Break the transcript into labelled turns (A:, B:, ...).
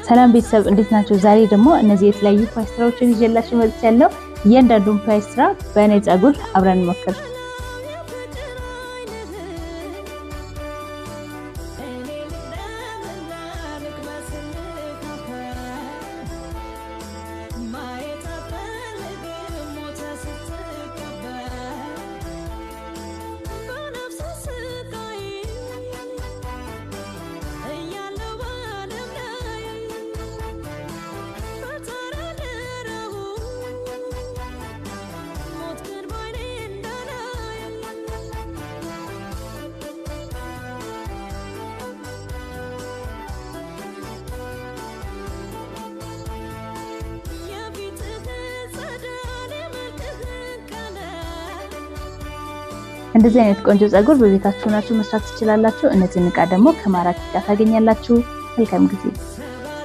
A: ሰላም ቤተሰብ፣ እንዴት ናቸው? ዛሬ ደግሞ እነዚህ የተለያዩ ፓስትራዎችን ይዤላችሁ መጥቻለሁ። እያንዳንዱን ፓስትራ በእኔ ፀጉር አብረን እንሞክር። እንደዚህ አይነት ቆንጆ ፀጉር በቤታችሁ ናችሁ መስራት ትችላላችሁ። እነዚህን እቃ ደግሞ ከማራኪ ጋር ታገኛላችሁ። መልካም ጊዜ።